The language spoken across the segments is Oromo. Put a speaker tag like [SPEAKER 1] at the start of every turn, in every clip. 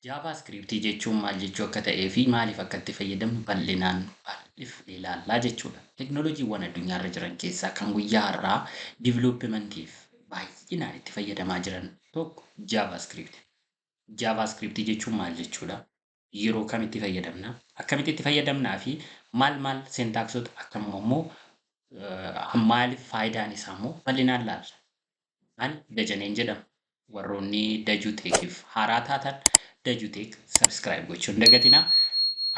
[SPEAKER 1] JavaScript jechuun maal jechuu akka ta'ee fi maaliif akka itti fayyadamnu bal'inaan bal'ifnee ilaallaa jechuudha. Teknooloojiiwwan addunyaarra jiran keessaa kan guyyaa har'aa developmentiif baay'inaan itti fayyadamaa jiran tokko JavaScript. JavaScript jechuun maal jechuudha? Yeroo kamitti fayyadamna? Akkamitti itti fayyadamnaa fi maal maal syntaxota akkam immoo maaliif faayidaan isaa immoo bal'inaan laalla. Ani Dajaneen jedhama. Warroonni Dajuu Techiif haaraa taatan Dajuu Tech subscribe gochuu hin dagatinaa.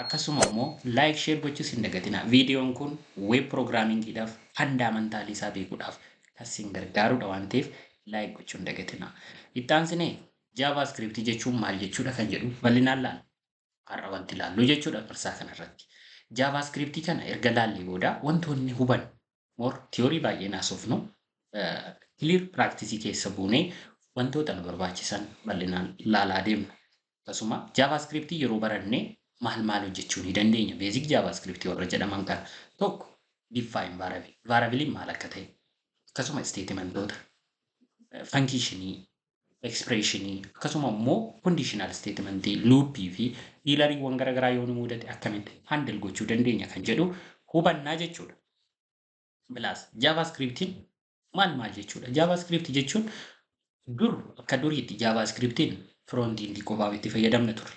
[SPEAKER 1] Akkasuma immoo like, share gochuus hin dagatinaa. Viidiyoon kun web programmingiidhaaf fundamentalii isaa beekuudhaaf kan isin gargaarudha waan ta'eef like gochuu hin dagatinaa. Itti aansinee JavaScript jechuun maal jechuudha kan jedhu bal'inaan laalla. Har'a wanti ilaallu jechuudha marsaa kanarratti. JavaScript kana erga laallee booda wantoonni hubannu more theory baay'een haasofnu, clear practice keessa buunee wantoota nu barbaachisan bal'inaan laalaa deemna. Akkasuma JavaScript yeroo barannee maal maal hojjechuu ni dandeenya? Basic JavaScript warra jedhaman kana tokko define variable. Variableiin maal akka ta'e, akkasuma statementoota, functionii, expressionii, akkasuma immoo conditional statementii, loopii fi erroriiwwan garaagaraa yoo nu mudate akkamitti handle gochuu dandeenya kan jedhu hubannaa jechuudha. Bilaas JavaScriptiin maal maal jechuudha? JavaScript jechuun dur akka duriitti JavaScriptiin front-endii qofaaf itti fayyadamna ture.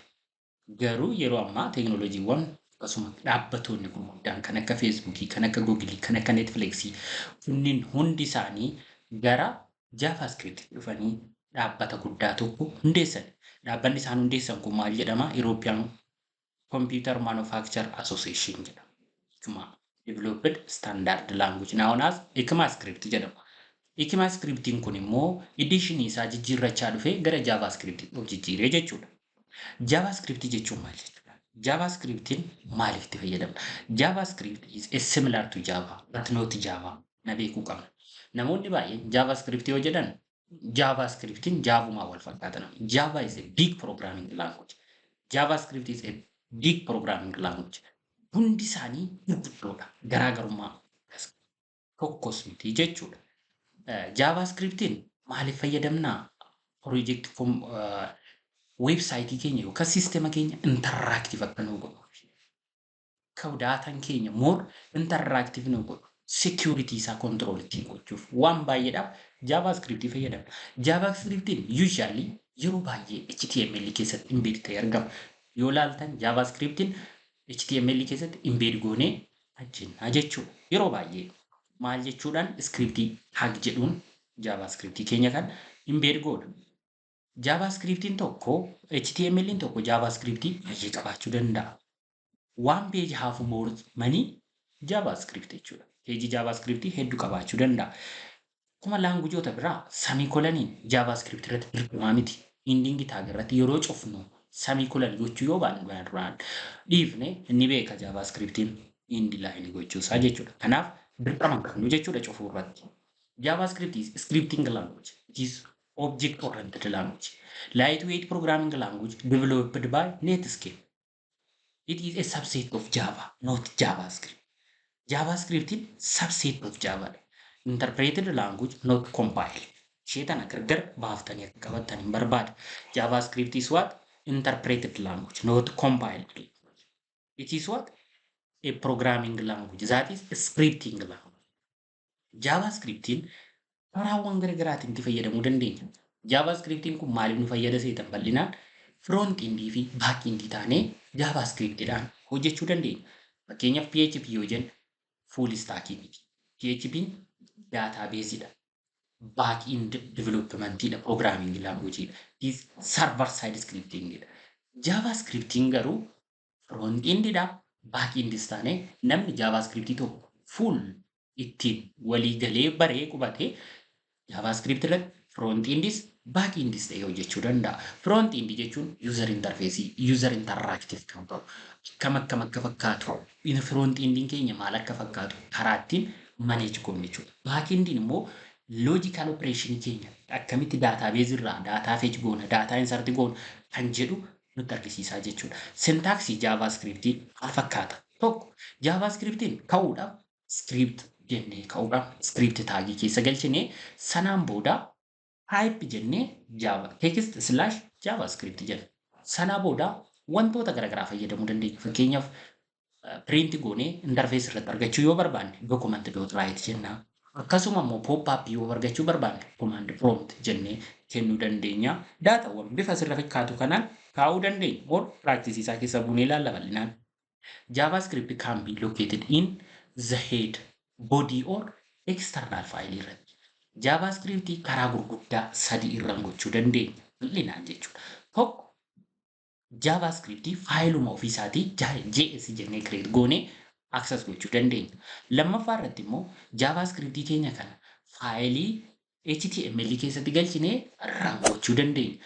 [SPEAKER 1] Garuu yeroo ammaa teeknooloojiiwwan akkasuma dhaabbatoonni gurguddaan kan akka Facebookii, kan akka Googleii, kan akka Netflixii kunniin hundi isaanii gara JavaScript dhufanii dhaabbata guddaa tokko hundeessan. Dhaabbanni isaan hundeessan kun maal jedhama? European Computer Manufacturer Association jedhama. ECMA Developed Standard Language known as ECMAScript jedhama. ECMAScriptiin kun immoo editionii isaa jijjiirrachaa dhufee gara JavaScript of jijjiiree jechuudha. JavaScript jechuun maal jechuudha? JavaScriptiin maaliif itti fayyadamna? JavaScript is a similar to Java but not Java. Na beekuu qabna. Namoonni baay'een JavaScript yoo jedhan JavaScriptiin Javamaa wal fakkaatan. Java is a big programming language. JavaScript is a big programming language. Hundi isaanii gurguddoodha. Garaagarummaa tokkos miti jechuudha. JavaScriptiin maaliif fayyadamnaa? Project websiteii keenya yookaan systema keenya interactive akka nu godhu. Akka dataan keenya more interactive nu godhu. Security isaa control ittiin gochuuf waan baay'eedhaaf JavaScript fayyadamna. JavaScriptiin usually yeroo baay'ee HTML keessatti embed ta'ee argama. Yoo laaltan JavaScriptiin HTML keessatti embed goonee hojjennaa jechuudha. Yeroo baay'ee maal jechuudhaan scriptii tag jedhuun JavaScript keenya kan embed goona. JavaScriptiin tokko, HTML'n tokko JavaScript baay'ee qabaachuu danda'a. One page have more many JavaScript jechuudha. Pageii JavaScript hedduu qabaachuu danda'a. Akkuma languageoota biraa semicoloniin JavaScript irratti dirqamaa miti. Ending tag irratti yeroo cufnu semicolon gochuu yoo baannu duraan dhiifne inni beeka JavaScriptiin end line gochuusaa jechuudha. Kanaaf dirqama hin qabnu jechuudha cufuu irratti. JavaScript is scripting language. It is object oriented language. Lightweight programming language developed by Netscape. It is a subset of Java, not JavaScript. JavaScript is subset of Java. Interpreted language, not compiled. Ishee tana gargar baaftanii akka qabattan hin barbaada. JavaScript is what? Interpreted language, not compiled language. It is what? A programming language. That is a scripting language. JavaScriptiin karaawwan garaagaraatiin itti fayyadamuu dandeenya. JavaScriptiin kun maaliif nu fayyada seetan? Bal'inaan front endii fi back endii taanee JavaScriptidhaan hojjechuu dandeenya. Fakkeenyaaf PHP yoo jennu full stack miti. PHP'n databaseidha. Back end developmentidha, programming languageidha. This server side scriptingidha. JavaScriptiin garuu front endidha. Back endis taanee namni JavaScriptii tokko full ittiin walii galee baree qubatee JavaScript irratti front endis back endis ta'ee hojjechuu danda'a. Front end jechuun user interface, user interactive kan ta'u, akkam akkam akka fakkaatu, front endiin keenya maal akka fakkaatu karaa ittiin manage goonu jechuudha. Back endiin immoo logical operation keenya akkamitti database irraa data fetch goona, data insert goona kan jedhu nutti argisiisaa jechuudha. Syntaxii JavaScriptii maal fakkaata? Tokko, JavaScriptiin ka'uudhaaf script jennee ka'uudhaaf script tagii keessa galchinee sanaan booda type jennee Java text slash JavaScript jenna. Sanaa booda wantoota garaagaraa fayyadamuu dandeenya. Fakkeenyaaf, print goonee interface irratti argachuu yoo barbaanne document.write jenna. Akkasuma immoo pop-up yoo argachuu barbaanne command prompt jennee kennuu dandeenya. Daataawwan bifa sirra fakkaatu kanaan kaa'uu dandeenya. Or practice isaa keessa buunee ilaalla bal'inaan. JavaScript can be located in the head, body or external file irratti. JavaScript karaa gurguddaa sadi irraan gochuu dandeenya bal'inaan jechuudha. Tokko, JavaScript faayiluma ofiisaatii JS jennee create goonee access gochuu dandeenya. Lammaffaa irratti immoo JavaScript keenya kana faayilii HTML keessatti galchinee run gochuu dandeenya.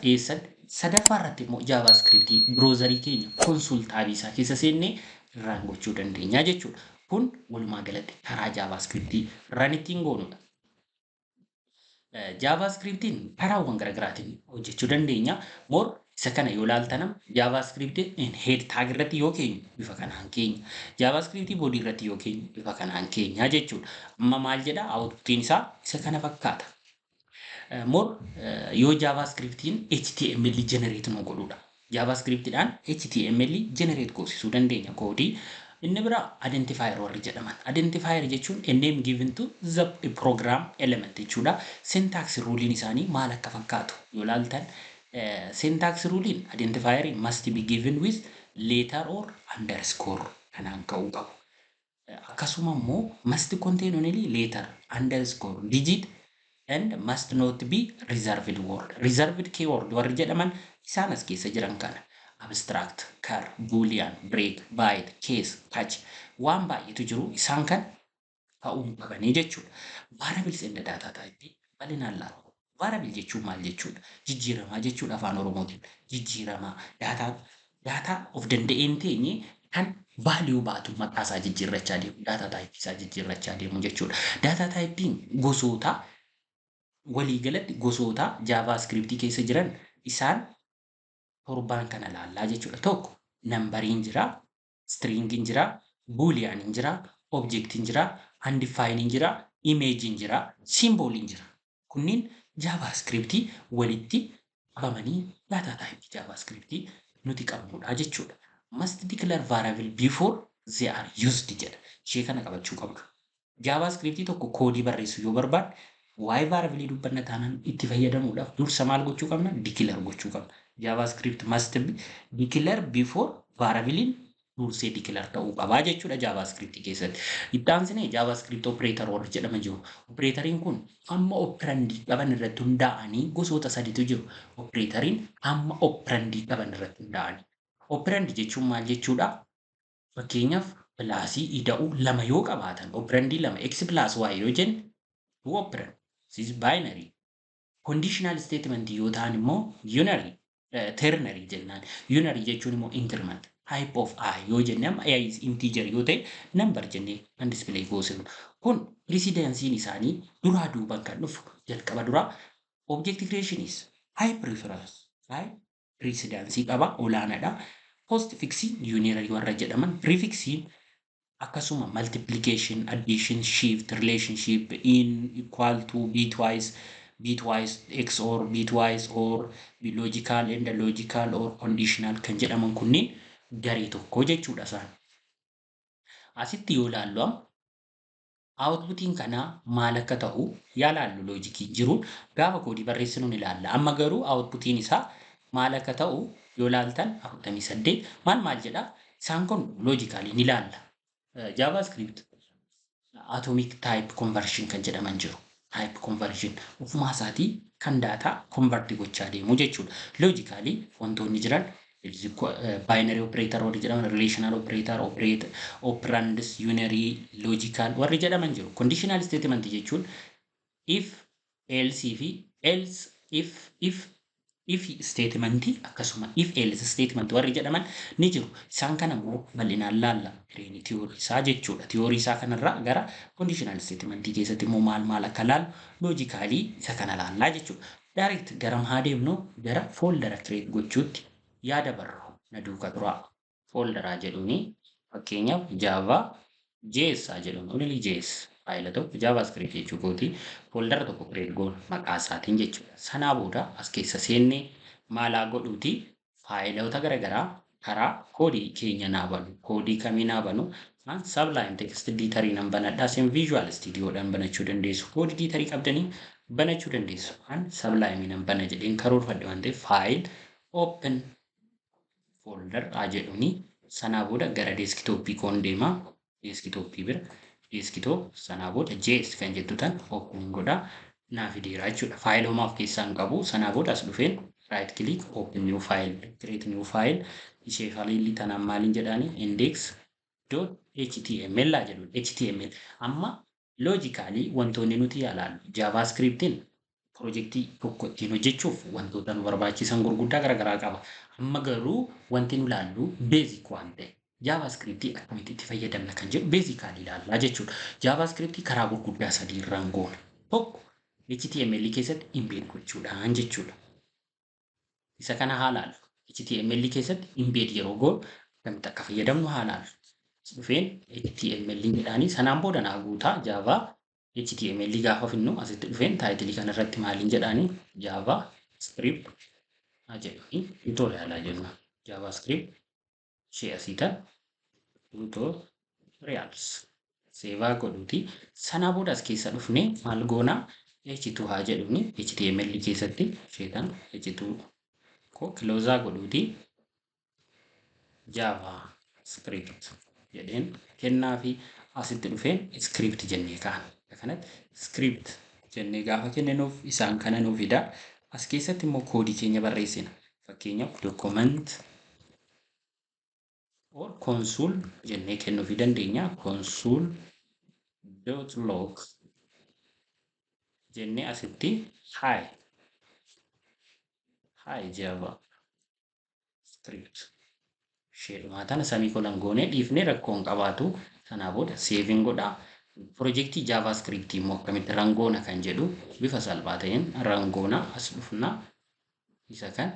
[SPEAKER 1] Eessatti? Sadaffaa irratti immoo JavaScript browserii keenya console tabii isaa keessa seennee run gochuu dandeenya jechuudha. Kun walumaa galatti karaa JavaScript run ittiin goonudha. JavaScriptiin karaawwan garaagaraatiin hojjechuu dandeenya. More isa kana yoo ilaaltan, JavaScript head tag irratti yoo keenyu bifa kanaan keenya. JavaScript body irratti yoo keenyu bifa kanaan keenya jechuudha. Amma maal jedha? Outputiin isaa isa kana fakkaata. More yoo JavaScriptiin HTML generate nu godhudha. JavaScriptidhaan HTML generate goosisuu dandeenya koodii. Inni biraa identifier warri jedhaman. Identifier jechuun a name given to the program element jechuudha. Syntax ruliin isaanii maal akka fakkaatu yoo ilaaltan, syntax ruliin identifier must be given with letter or underscore kanaan ka'uu qabu. Akkasuma immoo must contain only letter, underscore, digit and must not be reserved word. Reserved keyword warri jedhaman isaan as keessa jiran kana. Abstract, char, boolean, break, byte, case, catch waan baay'eetu jiru, isaan kan ka'uu qabanii jechuudha. Variables and data type bal'inaan laala. Variable jechuun maal jechuudha? Jijjiiramaa jechuudha afaan Oromootiin. Jijjiiramaa daataa of danda'een teenye kan value baatu maqaa isaa jijjiirrachaa deemu, data type isaa jijjiirrachaa deemu jechuudha. Data typeiin gosoota, waliigalatti gosoota JavaScript keessa jiran isaan torbaan kana laallaa jechuudha. Tokko, numberiin jira, stringiin jira, booleaniin jira, objectiin jira, undefined jira, imageiin jira, symboliin jira. Kunniin JavaScript walitti qabamanii data type JavaScript nuti qabnudha jechuudha. Must declare variable before they are used jedha. Ishee kana qabachuu qabdu. JavaScript tokko koodii barreessuu yoo barbaadne, waa'ee variable dubbanna taanaan, itti fayyadamuudhaaf dursa maal gochuu qabna? Declare gochuu qabna. JavaScript must be declare before, variablein dursee declare ta'uu qabaa jechuudha JavaScript keessatti. Itti aansinee JavaScript operator warri jedhama jiru. Operatoriin kun hamma operandii qaban irratti hundaa'anii gosoota sadiitu jiru. Operatoriin hamma operandii qaban irratti hundaa'anii. Operand jechuun maal jechuudha? Fakkeenyaaf, plusii ida'uu lama yoo qabaatan, operandii lama, x plus y yoo jenne, two operand, this is binary. Conditional statement yoo ta'an immoo unary, ternary jennaan. Unary jechuun immoo increment. Type of i yoo jenne, amma i is integer yoo ta'e, number jennee kan display goosifnu. Kun precedencein isaanii duraa duuban kan dhufu jalqaba duraa. Object creation is high preference, high precedence qaba, olaanaadha. Postfixing unary warra jedhaman, prefixing akkasuma multiplication, addition, shift, relationship, in, equal to, bitwise, bitwise XOR, bitwise or, logical and logical or, conditional kan jedhaman kunneen garee tokko jechuudha isaan. Asitti yoo ilaallu, amma outputiin kanaa maal akka ta'u yaa laallu. Logiciin jiruun gaafa koodii barreessinu ni ilaalla. Amma garuu outputiin isaa maal akka ta'u yoo ilaaltan, 48 maal maal jedha, isaan kun logically ni ilaalla. JavaScript atomic type conversion kan jedhaman jiru. Type conversion ofumaa isaatii kan daataa convert gochaa deemu jechuudha. Logically wantoonni jiran binary operator warri jedhaman, relational operator, operator, operands, unary, logical warri jedhaman jiru. Conditional statement jechuun if, else fi else if, if, if statement, akkasuma if else statement warri jedhaman ni jiru. Isaan kana immoo bal'inaan laalla. Hireen tiyoorii isaa jechuudha. Tiyoorii isaa kanarraa gara conditional statement keessatti immoo maal maal akka laallu logically isa kana laallaa jechuudha. Direct gara haa deemnu, gara foldera create gochuutti yaada barru, na duuka turaa. Folderaa jedhuuni, fakkeenyaaf Java JS haa jedhuun, only JS faayila tokko, JavaScript jechuu kooti, foldera tokko create goona maqaa isaatiin jechuudha. Sanaa booda as keessa seennee maalaa godhuuti? Faayiloota garaagaraa karaa koodii keenya naa banu. Koodii kamii naa banu? An Sublime Text Editorii nan banadha. Isin Visual Studioodhaan banachuu dandeessu. Koodii editorii qabdanii banachuu dandeessu. An Sublime nan bana jedheen karoorfadhe waan ta'eef file open folder haa jedhuni. Sanaa booda gara desktopii koon deema. Desktopii bira desktop sanaa booda JS kan jettu tan open godha. Naa fideera jechuudha. Faayila homaa of keessaa hin qabu. Sanaa booda as dhufeen right click open new file create new file ishee faayilii tanaan maaliin jedhaani index dot html haa jedhu. HTML amma logically wantoonni nuti ilaallu JavaScriptiin piroojeektii tokko ittiin hojjechuuf wantoota nu barbaachisan gurguddaa garaagaraa qaba. Amma garuu wanti nu ilaallu basic waan ta'e JavaScriptii akkamitti itti fayyadamna kan jedhu basically ilaallaa jechuudha. JavaScriptii karaa gurguddaa sadii irraan goona. Tokko HTML keessatti embed gochuudhaan jechuudha. Isa kana haa ilaallu. HTML keessatti embed yeroo goonu akkamitti akka fayyadamnu haa ilaallu. Dhufeen HTML jedhaanii sanaan booda naa guutaa Java HTML gaafa finnu asitti dhufeen titleii kanarratti maaliin jedhaanii JavaScript haa jedhuni tutorial jenna. JavaScript ishee asii tan tutorials save godhuuti. Sanaa booda as keessa dhufnee maal goonaa H2 haa jedhuni HTML keessatti ishee tan H2 ko close godhuuti JavaScript jedheen kennaa fi asitti dhufeen script jennee kaa'na. Kanatti script jennee gaafa kenninuuf isaan kana nuu fida. As keessatti immoo koodii keenya barreessina. Fakkeenyaaf document or console jennee kennuufii dandeenya. Console dot log jennee asitti hi hi JavaScript isheedhumaa tana semicolon goonee dhiifnee rakkoo hin qabaatu. Sanaa booda saveiin godhaa. Piroojeektii JavaScript immoo akkamitti run goona kan jedhu bifa salphaa ta'een run goona as dhufna. Isa kan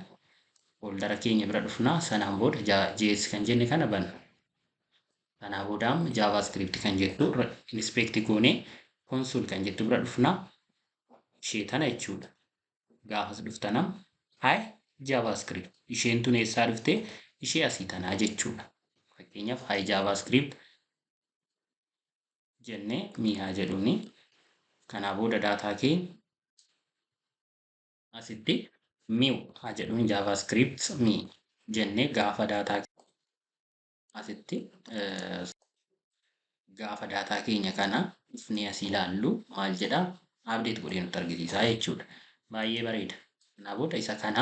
[SPEAKER 1] foldera keenya bira dhufna. Sanaan booda JS kan jenne kana banna. Sanaa booda amma JavaScript kan jettu inspect goonee console kan jettu bira dhufna. Ishee tana jechuudha. Gaafas dhuftanam hi JavaScript isheen tun eessaa dhufte ishee asii tanaa jechuudha. Fakkeenyaaf hi JavaScript jennee mi'aa jedhuuni. Kanaa booda daataa keenya asitti mi'u haa jedhuun JavaScript mi jennee gaafa daataa asitti gaafa daataa keenya kana dhufnee asii ilaallu maal jedhaa update godhee nutti argisiisaa jechuudha. Baay'ee bareeda. Kanaa booda isa kana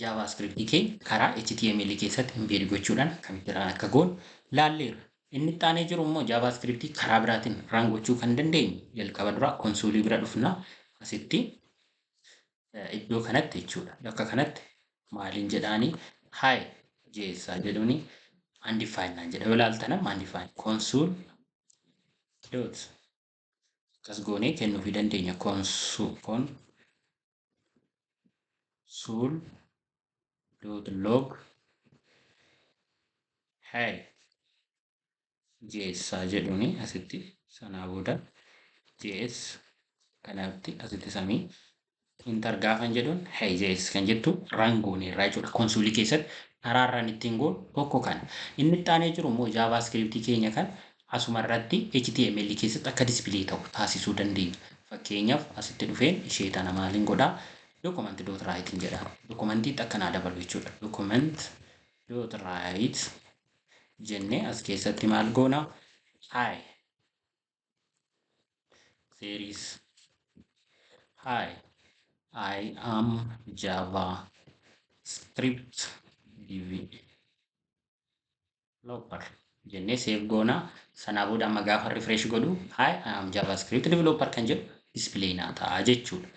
[SPEAKER 1] JavaScript keenya karaa HTML keessatti embed gochuudhaan akkamitti run akka goonu laalleerra. Inni itti aanee jiru immoo JavaScript karaa biraatiin run gochuu kan dandeenyu jalqaba dura consoleii bira dhufna asitti iddoo kanatti jechuudha. Bakka kanatti maaliin jedhaanii hi JS jedhuuni undefined naan jedha. Yoo ilaaltan amma undefined console dot akkas goonee kennuufii dandeenya. Console dot log hi JS jedhuuni asitti sanaa booda JS kanatti asitti samii enter gaafan jedhuun hi JS kan jettu run gooneerraa jechuudha. Consoleii keessatti karaa run ittiin goonu tokko kana. Inni itti aanee jiru immoo JavaScript keenya kan asuma irratti HTML keessatti akka display ta'u taasisuu dandeenya. Fakkeenyaaf asitti dhufeen ishee tana maaliin godhaa? Document dot write jedha. Documentii akkanaa dabalu jechuudha. Document dot write jennee as keessatti maal goona? Hi there is hi I am JavaScript developer jennee save goona. Sanaa booda amma gaafa refresh godhu hi I am JavaScript developer kan jedhu display naa ta'a jechuudha.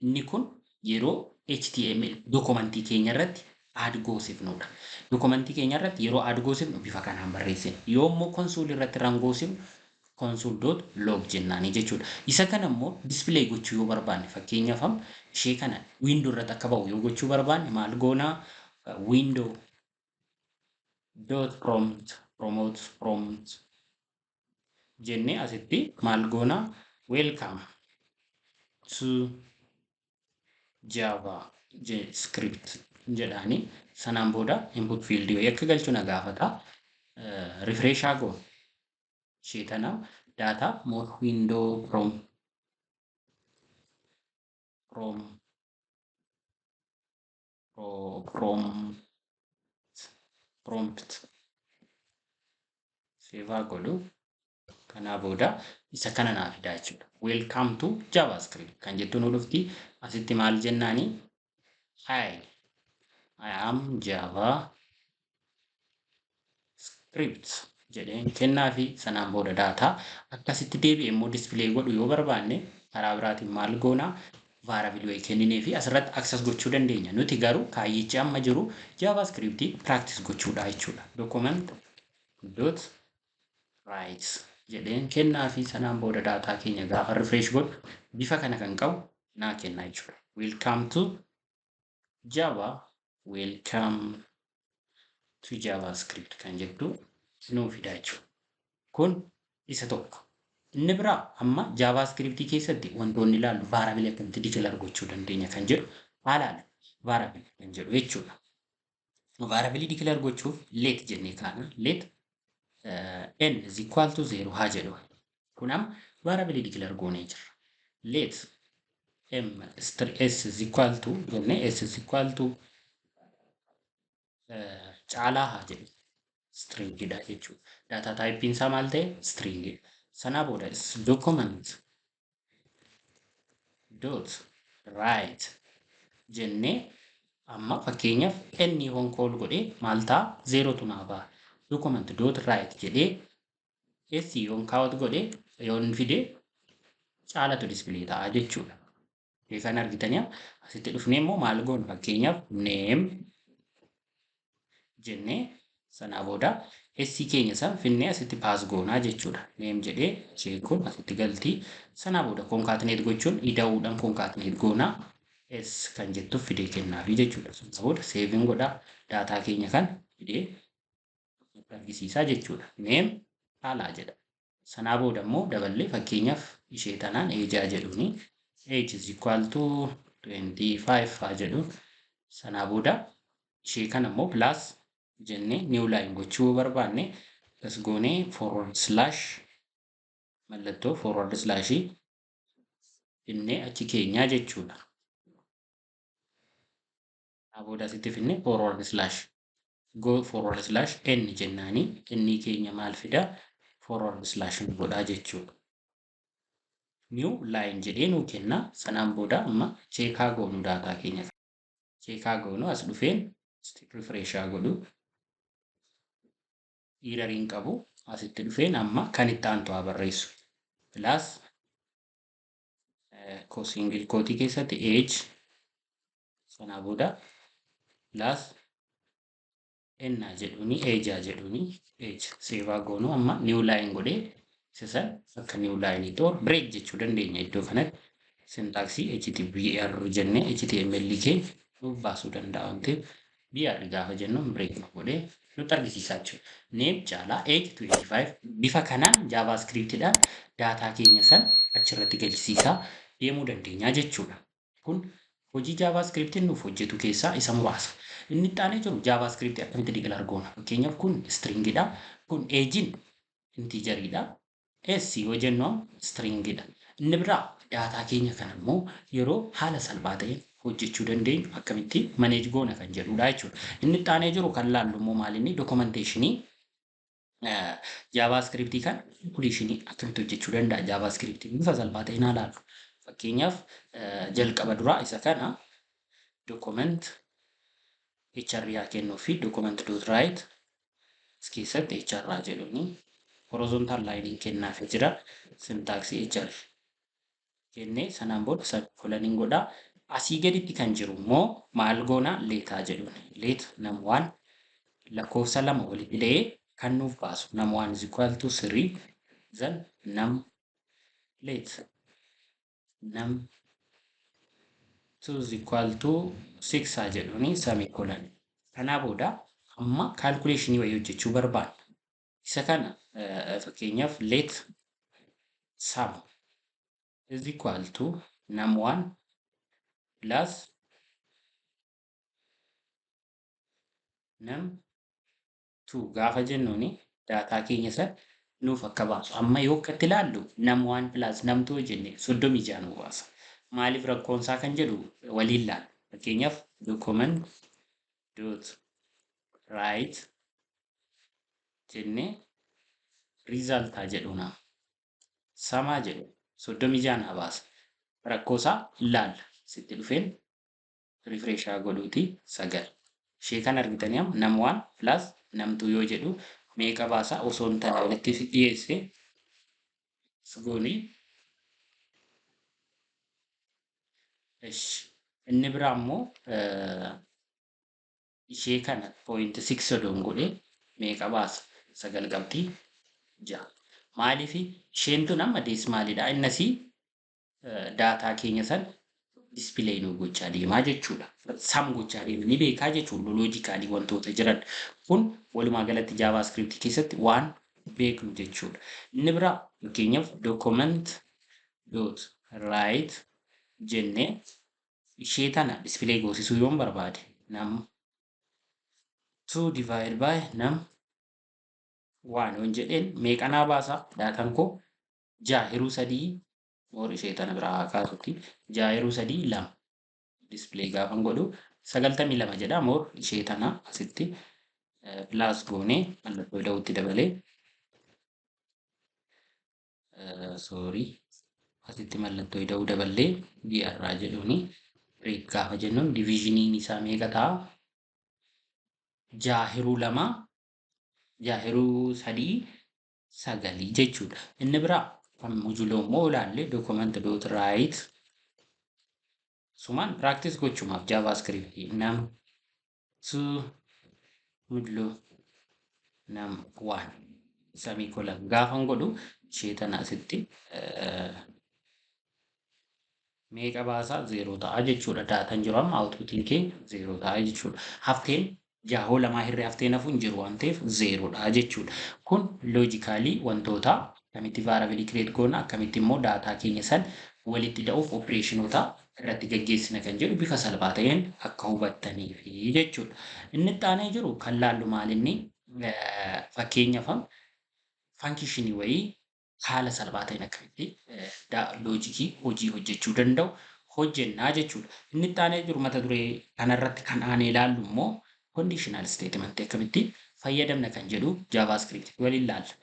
[SPEAKER 1] Inni kun yeroo HTML documentii keenya irratti add goosifnudha. Documentii keenya irratti yeroo add goosifnu bifa kanaan barreessina. Yoo immoo console irratti run goosifnu console.log jennaanii jechuudha. Isa kana immoo display gochuu yoo barbaanne fakkeenyaaf amma ishee kana window irratti akka bahu yoo gochuu barbaanne maal goonaa window dot prompt promote prompt jennee asitti maal goonaa welcome to Java script Jedhaani sanaan booda input field wayii akka galchu na gaafata. Refresh haa goonu. Ishee tana data more window from prompt save haa godhu. Kanaa booda isa kana naa fidaa jechuudha. "Welcome to JavaScript" kan jettu nu dhufti. Asitti maal jennaani? "Hi, I am JavaScript" jedheen kennaa fi sanaan booda data akkasitti deebi'ee immoo display godhu yoo barbaanne, karaa biraatiin maal goonaa? Variable wayii kenninee fi asirratti access gochuu dandeenya. Nuti garuu kaayyichi amma jiru JavaScript practice gochuudha jechuudha. Document dot write jedheen kennaa fi sanaan booda data keenya gaafa refresh godhu bifa kana kan qabu naa kenna jechuudha. "Welcome to Java, welcome to JavaScript" kan jettu nuu fida jechuudha. Kun isa tokko. Inni biraa amma JavaScript keessatti wantoonni ilaallu variable akkamitti declare gochuu dandeenya kan jedhu haalaan variable kan jedhu jechuudha. Variable declare gochuuf let jennee kaana. Let n is equal to 0 haa jedhu. Kun amma variable declare goonee jirra. Let m s is equal to jennee, s is equal to caalaa haa jedhu. Stringidha jechuudha. Data typeiin isaa maal ta'e? Stringidha. Sanaa booda document dot write jennee amma fakkeenyaaf n yoon call godhee maal ta'a? Zerotu naa ba'a. Document dot write jedhee s yoon cout godhee yoon fide caalatu display ta'a jechuudha. Kan argitanii asitti dhufnee immoo maal goona? Fakkeenyaaf name jennee sanaa booda S keenya san finnee asitti pass goonaa jechuudha. Name jedhee isheen kun asitti galtii, sanaa booda concatenate gochuun ida'uudhaan concatenate goonaa, S kan jettuuf fidee kennaafi jechuudha. Sanaa booda saveiin godhaa, data keenya kan fidee argisiisaa jechuudha. Name caalaa jedha. Sanaa booda immoo daballee fakkeenyaaf ishee tanaan age jedhuuni, age is equal to 25 haa jedhu. Sanaa booda ishee kana immoo plus jennee new line gochuu barbaanne, as goonee forward slash, mallattoo forward slashii finnee achi keenyaa jechuudha. Sanaa booda asitti finnee forward slash go forward slash n jennaanii, inni keenya maal fida? Forward slash nu godhaa jechuudha. New line jedhee nuu kenna. Sanaan booda amma check goonu, data keenya. Check goonu, as dhufeen refresh godhu. Erroriin qabu. Asitti dhufeen amma kan itti aantu haa barreessu. Plus single quote keessatti age, sanaa booda plus n jedhuuni, age jedhuuni, age save goonu. Amma new line godhee isa san akka new line or break jechuu dandeenya. Iddoo kanatti syntaxii HTML jennee HTML keenya nuuf baasuu danda'a waan ta'eef, BR gaafa jennu break nu godhee nutti argisiisaa jechuudha. Name caalaa, age 25. Bifa kanaan JavaScriptidhaan data keenya san achirratti galchisiisaa deemuu dandeenya jechuudha. Kun hojii JavaScriptiin nuuf hojjetu keessaa isa muraasa. Inni itti aanee jiru JavaScript akkamitti declare goona? Fakkeenyaaf kun stringidha. Kun agein integeriidha. S yoo jennu stringidha. Inni biraa data keenya kana immoo yeroo haala salphaa ta'een hojjechuu dandeenyu akkamitti manage goona kan jedhudha jechuudha. Inni itti aanee jiru kan laallu immoo maalinni? Documentationii JavaScriptii kan calculationii akkamitti hojjechuu danda'a JavaScriptii bifa salphaa ta'een haa laallu. Fakkeenyaaf jalqaba duraa isa kana document HR haa kennuu fi document dot write as keessatti HR haa jedhuuni, horizontal line kennaafii jira. Syntaxii HR kennee sanaan booda semicoloniin godhaa. Asii gaditti kan jiru immoo maal goona? Letaa jedhuun let num one, lakkoofsa lama walitti hidhee kan nuuf baasu, num one is equal to three, then num let num two is equal to six haa jedhuuni, semicolon. Kanaa booda amma calculationii wayii hojjechuu barbaanna. Isa kana fakkeenyaaf let sum is equal to num one plus Num 2 gaafa jennuuni daataa keenya san nuuf akka baasu. Amma yoo akkatti ilaallu num 1 plus num 2 jenne 36 nuu baasa. Maaliif rakkoonsaa kan jedhu waliin ilaalla. Fakkeenyaaf document.write jennee result haa jedhuuna. Sum haa jedhu 36 naa baasa. Rakkoosaa ilaalla. Sitti dhufeen refresh haa godhuuti 9. Ishee kan argitanii amma num 1 plus num 2 yoo jedhu meeqa baasa osoo hin taane walitti dhiyeesse goonii. Inni biraa immoo ishee kana 0.6 odoon godhee meeqa baasa? 9.6. Maaliif isheen tun amma decimalidha. Innasii daataa keenya san display nu gochaa deemaa jechuudha. Sum gochaa deema ni beekaa jechuudha logically wantoota jiran. Kun walumaa galatti JavaScript keessatti waan beeknu jechuudha. Inni biraa fakkeenyaaf document.write jennee ishee tana display goosisuu yoon barbaade num 2 divide by num 1 yoon jedheen meeqa naa baasa? Daataan koo 6 hiruu 3 moor ishee tana biraa haa kaasutti 6 hiruu 3 2 display gaafan godhu 92 jedha. Moor ishee tana asitti plus goonee mallattoo ida'uutti dabalee, sorry, asitti mallattoo ida'uu daballee dr jedhuuni break gaafa jennuun divisioniin isaa meeqa ta'a? 6 hiruu 2, 6 hiruu 3 9 jechuudha. Inni biraa kan modulo immoo ilaalle document.write sumaan practice gochumaaf JavaScript num 2 modulo num 1 semicolon gaafan godhu ishee tana asitti meeqa baasaa? 0 ta'a jechuudha. Daataan jiru amma outputiin keenya 0 ta'a jechuudha. Hafteen jaahoo lamaa hirree hafteen hafu hin jiru waan ta'eef 0dha jechuudha. Kun logically wantoota akkamitti variable create goona, akkamitti immoo daataa keenya san walitti hidhuuf operationoota irratti gaggeessina kan jedhu bifa salphaa ta'een akka hubattaniifi jechuudha. Inni itti aanee jiru kan laallu maalinni fakkeenyaaf functionii wayii haala salphaa ta'een akkamitti logic hojii hojjechuu danda'u hojjennaa jechuudha. Inni itti aanee jiru mata duree kanarratti kan aanee ilaallu immoo conditional statement akkamitti fayyadamna kan jedhu JavaScript waliin ilaalla.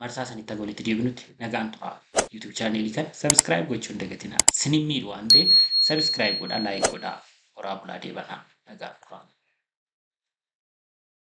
[SPEAKER 1] Marsaa sanitti akka walitti deebinutti nagaan turaa. YouTube channelii kana subscribe gochuu hin dagatinaa. Sinin miidhu waan ta'eef subscribe godhaa, like godhaa. Horaa bulaa deebanaa. Nagaan turaa.